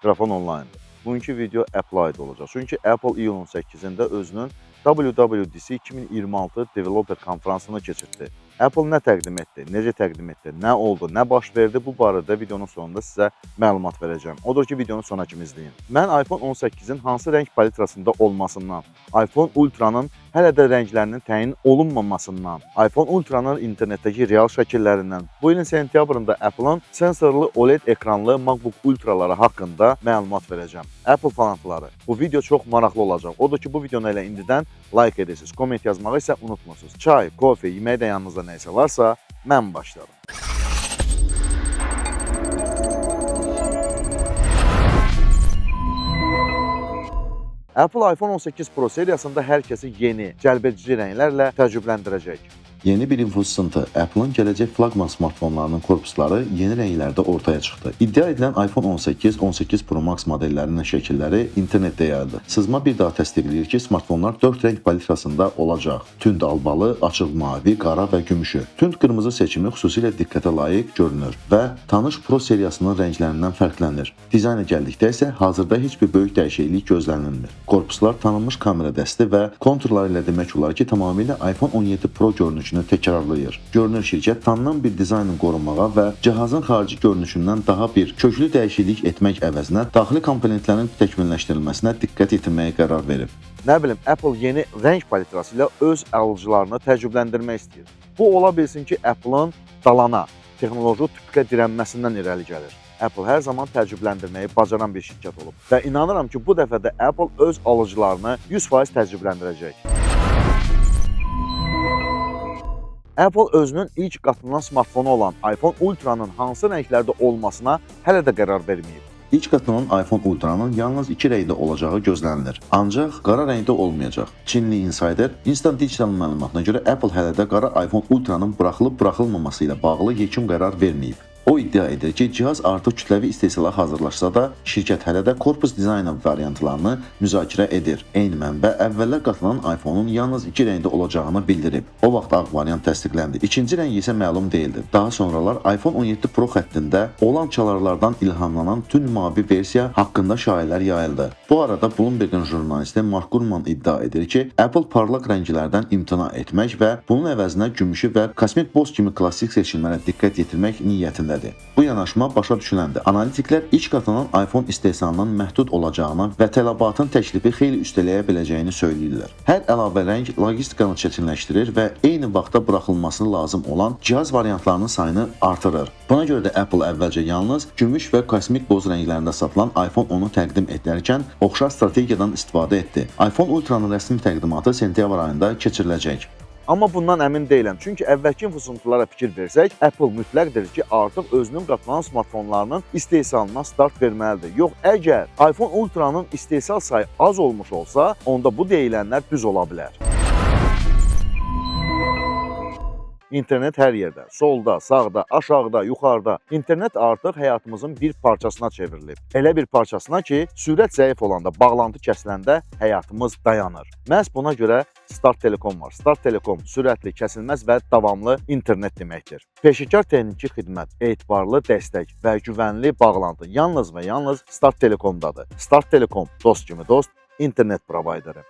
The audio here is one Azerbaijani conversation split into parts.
Mikrofon onlayndır. Bugünkü video Apple-a aid olacaq. Çünki Apple iyulun 8-də özünün WWDC 2026 Developer konfransını keçirtdi. Apple nə təqdim etdi, necə təqdim etdi, nə oldu, nə baş verdi, bu barədə videonun sonunda sizə məlumat verəcəm. Odur ki, videonu sona kimi izləyin. Mən iPhone 18-in hansı rəng palitrasında olmasından, iPhone Ultra-nın hələ də rənglərinin təyin olunmamasından, iPhone Ultra-nın internetdəki real şəkillərindən, bu ilin sentyabrında Apple-ın sensorlu OLED ekranlı MacBook Ultra-ları haqqında məlumat verəcəm. Apple fanatları, bu video çox maraqlı olacaq. Odur ki, bu videonu elə indidən like edirsiniz, komment yazmağı isə unutmursunuz. Çay, kofe, yemək də yanınızda nə isə varsa, mən başlarım. Apple iPhone 18 Pro seriyasında hər kəsi yeni, cəlbedici rənglərlə təəccübləndirəcək. Yeni bir infosızıntı. Apple-ın gələcək flaqman smartfonlarının korpusları yeni rənglərdə ortaya çıxdı. İddia edilən iPhone 18, 18 Pro Max modellərinin şəkilləri internetdə yayıldı. Sızma bir daha təsdiqləyir ki, smartfonlar 4 rəng palitrasında olacaq. Tünd albalı, açıq mavi, qara və gümüşü. Tünd qırmızı seçimi xüsusilə diqqətə layiq görünür və tanış Pro seriyasının rənglərindən fərqlənir. Dizayna gəldikdə isə hazırda heç bir böyük dəyişiklik gözlənilmir. Korpuslar tanınmış kamera dəsti və konturları ilə demək olar ki, tamamilə iPhone 17 Pro görünüşünü təkrarlayır. Görünür şirkət tanınan bir dizaynı qorumağa və cihazın xarici görünüşündən daha bir köklü dəyişiklik etmək əvəzinə daxili komponentlərin təkmilləşdirilməsinə diqqət yetirməyə qərar verib. Nə bilim, Apple yeni rəng palitrası ilə öz alıcılarını təəccübləndirmək istəyir. Bu ola bilsin ki, Apple-ın dalana, texnoloji tüpkə dirənməsindən irəli gəlir. Apple hər zaman təəccübləndirməyi bacaran bir şirkət olub və inanıram ki, bu dəfə də Apple öz alıcılarını 100% təəccübləndirəcək. Apple özünün ilk qatlanan smartfonu olan iPhone Ultra-nın hansı rənglərdə olmasına hələ də qərar verməyib. İlk qatlanan iPhone Ultra-nın yalnız iki rəngdə olacağı gözlənilir. Ancaq qara rəngdə olmayacaq. Çinli insider Instant Digital məlumatına görə Apple hələ də qara iPhone Ultra-nın buraxılıb-buraxılmaması ilə bağlı yekun qərar verməyib. O iddia edir ki, cihaz artıq kütləvi istehsala hazırlaşsa da, şirkət hələ də korpus dizaynı variantlarını müzakirə edir. Eyni mənbə əvvəllər qatlanan iPhone-un yalnız iki rəngdə olacağını bildirib. O vaxt ağ variant təsdiqləndi. İkinci rəng isə məlum deyildi. Daha sonralar iPhone 17 Pro xəttində olan çalarlardan ilhamlanan tünd mavi versiya haqqında şayələr yayıldı. Bu arada Bloomberg-in jurnalisti Mark Gurman iddia edir ki, Apple parlaq rənglərdən imtina etmək və bunun əvəzinə gümüşü və kosmik boz kimi klassik seçimlərə diqqət yetirmək niyyətindədir. Bu yanaşma başa düşüləndir. Analitiklər ilk qatlanan iPhone istehsalının məhdud olacağını və tələbatın təklifi xeyli üstələyə biləcəyini söyləyirlər. Hər əlavə rəng logistikanı çətinləşdirir və eyni vaxtda buraxılması lazım olan cihaz variantlarının sayını artırır. Buna görə də Apple əvvəlcə yalnız gümüş və kosmik boz rənglərində satılan iPhone 10-u təqdim edərkən oxşar strategiyadan istifadə etdi. iPhone Ultra-nın rəsmi təqdimatı sentyabr ayında keçiriləcək. Amma bundan əmin deyiləm. Çünki əvvəlki fısıltılara fikir versək, Apple mütləqdir ki, artıq özünün qatlanan smartfonlarının istehsalına start verməlidir. Yox, əgər iPhone Ultra-nın istehsal sayı az olmuş olsa, onda bu deyilənlər düz ola bilər. İnternet hər yerdə, solda, sağda, aşağıda, yuxarıda. İnternet artıq həyatımızın bir parçasına çevrilib. Elə bir parçasına ki, sürət zəif olanda, bağlantı kəsiləndə həyatımız dayanır. Məhz buna görə Start Telekom var. Start Telekom sürətli, kəsilməz və davamlı internet deməkdir. Peşəkar texniki xidmət, etibarlı dəstək və güvənli bağlantı yalnız və yalnız Start Telekomdadır. Start Telekom dost kimi dost, internet provayderi.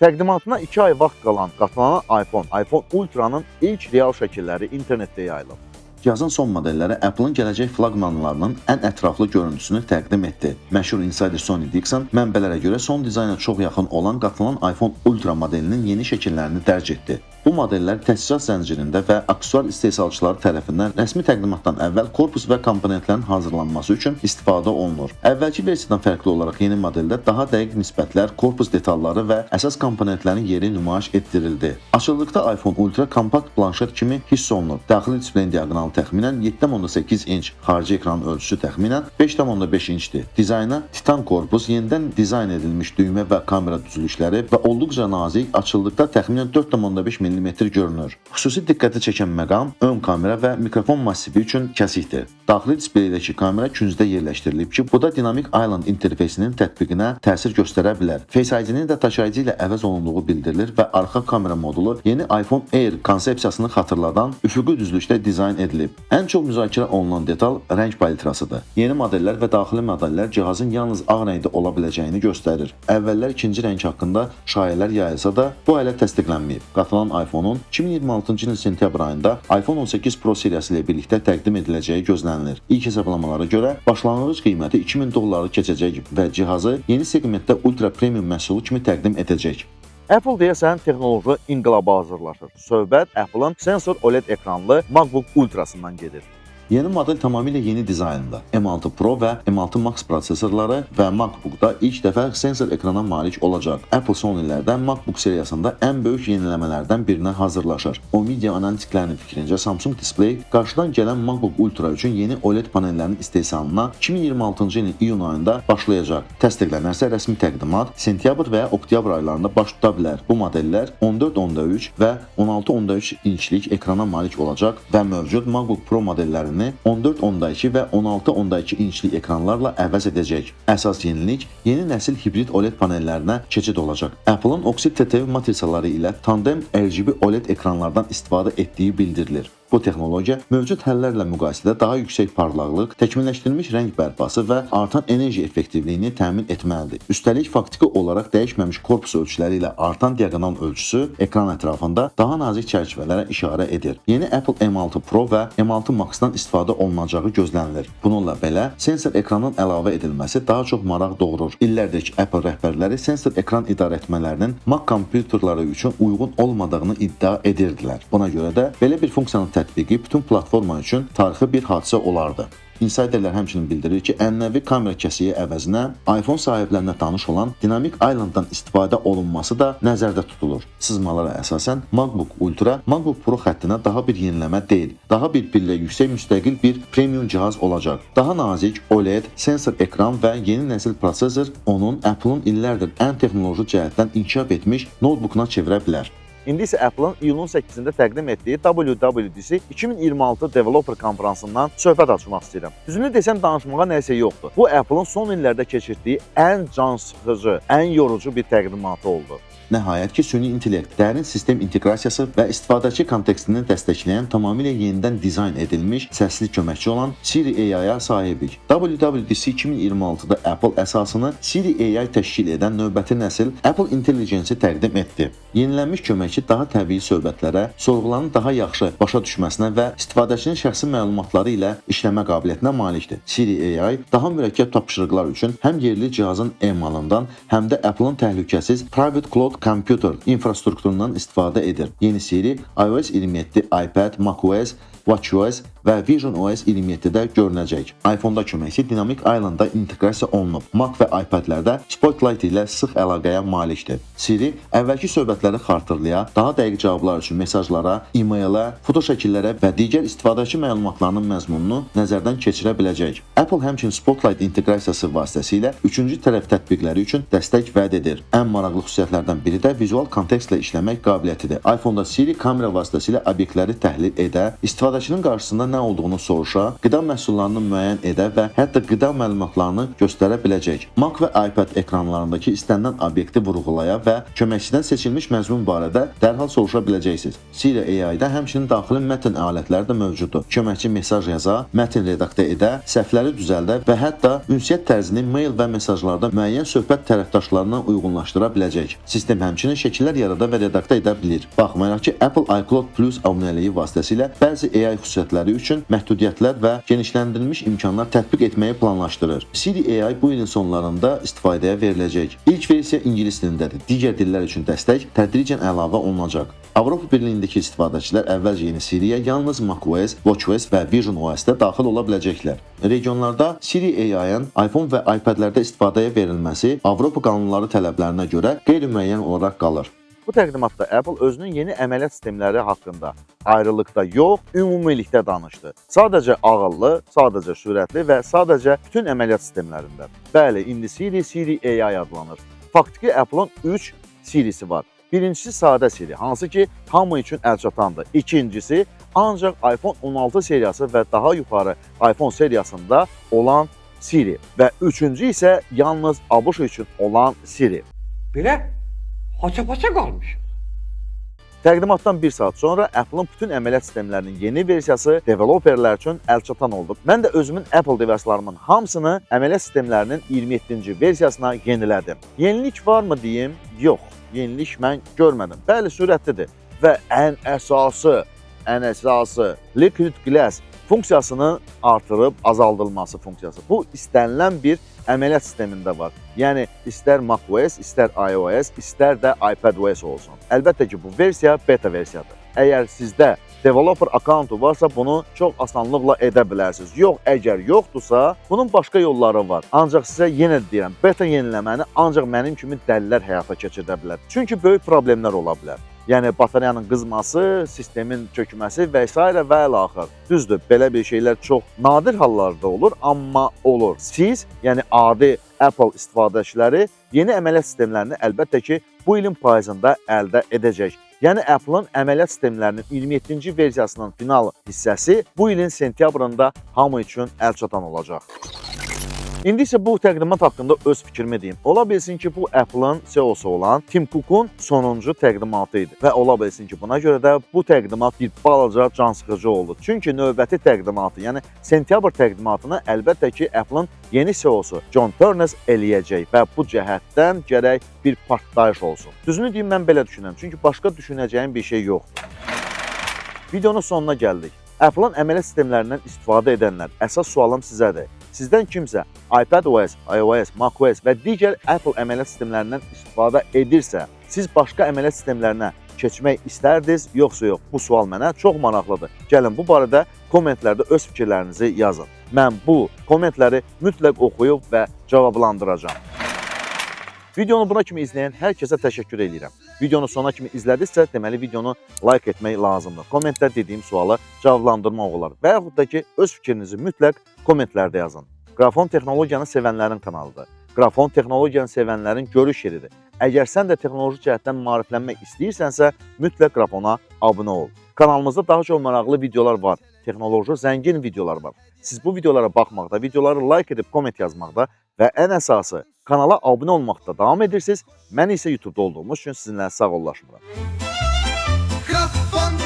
Təqdimatına 2 ay vaxt qalan qatlanan iPhone, iPhone Ultra-nın ilk real şəkilləri internetdə yayılıb. Cihazın son modelləri Apple-ın gələcək flaqmanlarının ən ətraflı görüntüsünü təqdim etdi. Məşhur insider Sonny Dixon mənbələrə görə son dizayna çox yaxın olan qatlanan iPhone Ultra modelinin yeni şəkillərini dərc etdi. Bu modellər təchizat zəncirində və aksesuar istehsalçıları tərəfindən rəsmi təqdimatdan əvvəl korpus və komponentlərin hazırlanması üçün istifadə olunur. Əvvəlki versiyadan fərqli olaraq yeni modeldə daha dəqiq nisbətlər, korpus detalları və əsas komponentlərin yeri nümayiş etdirildi. Açıldıqda iPhone Ultra kompakt planşet kimi hiss olunur. Daxili displeyin diaqonalı təxminən 7,8 inç, xarici ekranın ölçüsü təxminən 5,5 inçdir. Dizayna titan korpus, yenidən dizayn edilmiş düymə və kamera düzülüşləri və olduqca nazik, açıldıqda təxminən 4,5 mm mm görünür. Xüsusi diqqəti çəkən məqam ön kamera və mikrofon massivi üçün kəsikdir. Daxili displeydəki kamera küncdə yerləşdirilib ki, bu da Dynamic Island interfeysinin tətbiqinə təsir göstərə bilər. Face ID-nin də Touch ID ilə əvəz olunduğu bildirilir və arxa kamera modulu yeni iPhone Air konsepsiyasını xatırladan üfüqi düzlükdə dizayn edilib. Ən çox müzakirə olunan detal rəng palitrasıdır. Yeni modellər və daxili modellər cihazın yalnız ağ rəngdə ola biləcəyini göstərir. Əvvəllər ikinci rəng haqqında şayələr yayılsa da, bu hələ təsdiqlənməyib. Qatılan iPhone-un 2026-cı ilin sentyabr ayında iPhone 18 Pro seriyası ilə birlikdə təqdim ediləcəyi gözlənilir. İlk hesablamalara görə başlanğıc qiyməti 2000 dolları keçəcək və cihazı yeni seqmentdə ultra premium məhsulu kimi təqdim edəcək. Apple deyəsən texnoloji inqilaba hazırlaşır. Söhbət Apple-ın sensor OLED ekranlı MacBook Ultrasından gedir. Yeni model tamamilə yeni dizaynda. M6 Pro və M6 Max prosesorları və MacBook-da ilk dəfə sensor ekrana malik olacaq. Apple son illərdə MacBook seriyasında ən böyük yeniləmələrdən birinə hazırlaşır. Omdia analitiklərinin fikrincə, Samsung Display qarşıdan gələn MacBook Ultra üçün yeni OLED panellərinin istehsalına 2026-cı ilin iyun ayında başlayacaq. Təsdiqlənərsə, rəsmi təqdimat sentyabr və ya oktyabr aylarında baş tuta bilər. Bu modellər 14.3 və 16.3 inçlik ekrana malik olacaq və mövcud MacBook Pro modellərini 14.2 və 16.2 inçlik ekranlarla əvəz edəcək. Əsas yenilik yeni nəsil hibrid OLED panellərinə keçid olacaq. Apple-ın oksid TTV matrisaları ilə tandem RGB OLED ekranlardan istifadə etdiyi bildirilir. Bu texnologiya mövcud həllərlə müqayisədə daha yüksək parlaqlıq, təkmilləşdirilmiş rəng bərpası və artan enerji effektivliyini təmin etməlidir. Üstəlik, faktiki olaraq dəyişməmiş korpus ölçüləri ilə artan diaqonal ölçüsü ekran ətrafında daha nazik çərçivələrə işarə edir. Yeni Apple M6 Pro və M6 Max-dan istifadə olunacağı gözlənilir. Bununla belə, sensor ekranın əlavə edilməsi daha çox maraq doğurur. İllərdir ki, Apple rəhbərləri sensor ekran idarəetmələrinin Mac kompüterləri üçün uyğun olmadığını iddia edirdilər. Buna görə də belə bir funksiyanın tətbiqi bütün platforma üçün tarixi bir hadisə olardı. Insiderlər həmçinin bildirir ki, ənənəvi kamera kəsiyi əvəzinə iPhone sahiblərinə tanış olan Dynamic Island-dan istifadə olunması da nəzərdə tutulur. Sızmalara əsasən, MacBook Ultra MacBook Pro xəttinə daha bir yeniləmə deyil, daha bir pillə yüksək müstəqil bir premium cihaz olacaq. Daha nazik OLED, sensor ekran və yeni nəsil prosesor onun Apple-ın illərdir ən texnoloji cəhətdən inkişaf etmiş noutbukuna çevirə bilər. İndi isə Apple-ın iyulun 8-də təqdim etdiyi WWDC 2026 Developer konfransından söhbət açmaq istəyirəm. Düzünü desəm, danışmağa nəsə yoxdur. Bu, Apple-ın son illərdə keçirtdiyi ən cansıxıcı, ən yorucu bir təqdimatı oldu. Nəhayət ki, süni intellekt, dərin sistem inteqrasiyası və istifadəçi kontekstini dəstəkləyən tamamilə yenidən dizayn edilmiş səsli köməkçi olan Siri AI-ya sahibik. WWDC 2026-da Apple əsasını Siri AI təşkil edən növbəti nəsil Apple Intelligence-i təqdim etdi. Yenilənmiş köməkçi daha təbii söhbətlərə, sorğuların daha yaxşı başa düşməsinə və istifadəçinin şəxsi məlumatları ilə işləmə qabiliyyətinə malikdir. Siri AI daha mürəkkəb tapşırıqlar üçün həm yerli cihazın emalından, həm də Apple-ın təhlükəsiz Private Cloud Computer infrastrukturundan istifadə edir. Yeni Siri iOS 27, iPad, macOS, WatchOS və visionOS 27-də görünəcək. iPhone-da köməkçi Dynamic Island-da inteqrasiya olunub. Mac və iPad-lərdə Spotlight ilə sıx əlaqəyə malikdir. Siri əvvəlki söhbətləri xatırlaya, daha dəqiq cavablar üçün mesajlara, e-mailə, fotoşəkillərə və digər istifadəçi məlumatlarının məzmununu nəzərdən keçirə biləcək. Apple həmçinin Spotlight inteqrasiyası vasitəsilə üçüncü tərəf tətbiqləri üçün dəstək vəd edir. Ən maraqlı xüsusiyyətlərdən biri də vizual kontekstlə işləmək qabiliyyətidir. iPhone-da Siri kamera vasitəsilə obyektləri təhlil edə, istifadəçinin qarşısında nə olduğunu soruşa, qida məhsullarını müəyyən edə və hətta qida məlumatlarını göstərə biləcək. Mac və iPad ekranlarındakı istənilən obyekti vurğulaya və köməkçidən seçilmiş məzmun barədə dərhal soruşa biləcəksiniz. Siri AI-da həmçinin daxili mətn alətləri də mövcuddur. Köməkçi mesaj yaza, mətn redaktə edə, səhvləri düzəldə və hətta ünsiyyət tərzini mail və mesajlarda müəyyən söhbət tərəfdaşlarına uyğunlaşdıra biləcək. Sistem həmçinin şəkillər yarada və redaktə edə bilir. Baxmayaraq ki, Apple iCloud Plus abunəliyi vasitəsilə bəzi AI xüsusiyyətləri üçün məhdudiyyətlər və genişləndirilmiş imkanlar tətbiq etməyi planlaşdırır. Siri AI bu ilin sonlarında istifadəyə veriləcək. İlk versiya ingilis dilindədir. Digər dillər üçün dəstək tədricən əlavə olunacaq. Avropa Birliyindəki istifadəçilər əvvəlcə yeni Siri-yə yalnız macOS, WatchOS və visionOS-də daxil ola biləcəklər. Regionlarda Siri AI-ın iPhone və iPad-lərdə istifadəyə verilməsi Avropa qanunları tələblərinə görə qeyri-müəyyən olaraq qalır. Bu təqdimatda Apple özünün yeni əməliyyat sistemləri haqqında ayrılıqda yox, ümumilikdə danışdı. Sadəcə ağıllı, sadəcə sürətli və sadəcə bütün əməliyyat sistemlərində. Bəli, indi Siri Siri AI adlanır. Faktiki Apple-ın 3 Siri'si var. Birincisi sadə Siri, hansı ki hamı üçün əlçatandır. İkincisi ancaq iPhone 16 seriyası və daha yuxarı iPhone seriyasında olan Siri və üçüncü isə yalnız ABŞ üçün olan Siri. Belə haça-paça qalmışıq. Təqdimatdan bir saat sonra Apple-ın bütün əməliyyat sistemlərinin yeni versiyası developerlər üçün əlçatan oldu. Mən də özümün Apple device-larımın hamısını əməliyyat sistemlərinin 27-ci versiyasına yenilədim. Yenilik varmı deyim? Yox. Yenilik mən görmədim. Bəli, sürətlidir və ən əsası Liquid Glass funksiyasının artırıb azaldılması funksiyası. Bu istənilən bir əməliyyat sistemində var. Yəni istər macOS, istər iOS, istər də iPadOS olsun. Əlbəttə ki, bu versiya beta versiyadır. Əgər sizdə developer accountu varsa, bunu çox asanlıqla edə bilərsiniz. Yox, əgər yoxdursa, bunun başqa yolları var. Ancaq sizə yenə də deyirəm, beta yeniləməni ancaq mənim kimi dəlilər həyata keçirdə bilər. Çünki böyük problemlər ola bilər. Yəni batareyanın qızması, sistemin çökməsi və sairə və ilaxır. Düzdür, belə bir şeylər çox nadir hallarda olur, amma olur. Siz, yəni adi Apple istifadəçiləri yeni əməliyyat sistemlərini əlbəttə ki, bu ilin payızında əldə edəcək. Yəni Apple-ın əməliyyat sistemlərinin 27-ci versiyasının final hissəsi bu ilin sentyabrında hamı üçün əlçatan olacaq. İndi isə bu təqdimat haqqında öz fikrimi deyim. Ola bilsin ki, bu Apple-ın CEO-su olan Tim Cook'un sonuncu təqdimatı idi və ola bilsin ki, buna görə də bu təqdimat bir balaca cansıxıcı oldu. Çünki növbəti təqdimatı, yəni sentyabr təqdimatını əlbəttə ki, Apple-ın yeni CEO-su John Ternus eləyəcək və bu cəhətdən gərək bir partlayış olsun. Düzünü deyim, mən belə düşünürəm. Çünki başqa düşünəcəyim bir şey yoxdur. Videonun sonuna gəldik. Apple-ın əməliyyat sistemlərindən istifadə edənlər, əsas sualım sizədir. Sizdən kimsə iPadOS, iOS, macOS və digər Apple əməliyyat sistemlərindən istifadə edirsə, siz başqa əməliyyat sistemlərinə keçmək istərdiniz, yoxsa yox? Bu sual mənə çox maraqlıdır. Gəlin bu barədə kommentlərdə öz fikirlərinizi yazın. Mən bu kommentləri mütləq oxuyub və cavablandıracağam. Videonu bura kimi izləyən hər kəsə təşəkkür edirəm. Videonu sona kimi izlədisə, deməli videonu like etmək lazımdır. Kommentdə dediyim sualı cavablandırmaq olar və yaxud da ki, öz fikrinizi mütləq kommentlərdə yazın. Qrafon texnologiyanı sevənlərin kanalıdır. Qrafon texnologiyanı sevənlərin görüş yeridir. Əgər sən də texnoloji cəhətdən maariflənmək istəyirsənsə, mütləq Qrafona abunə ol. Kanalımızda daha çox maraqlı videolar var. Texnoloji zəngin videolar var. Siz bu videolara baxmaqda, videoları like edib komment yazmaqda və ən əsası kanala abunə olmaqda davam edirsiniz. Mən isə YouTube-da olduğumuz üçün sizinlə sağollaşmıram. Krafon.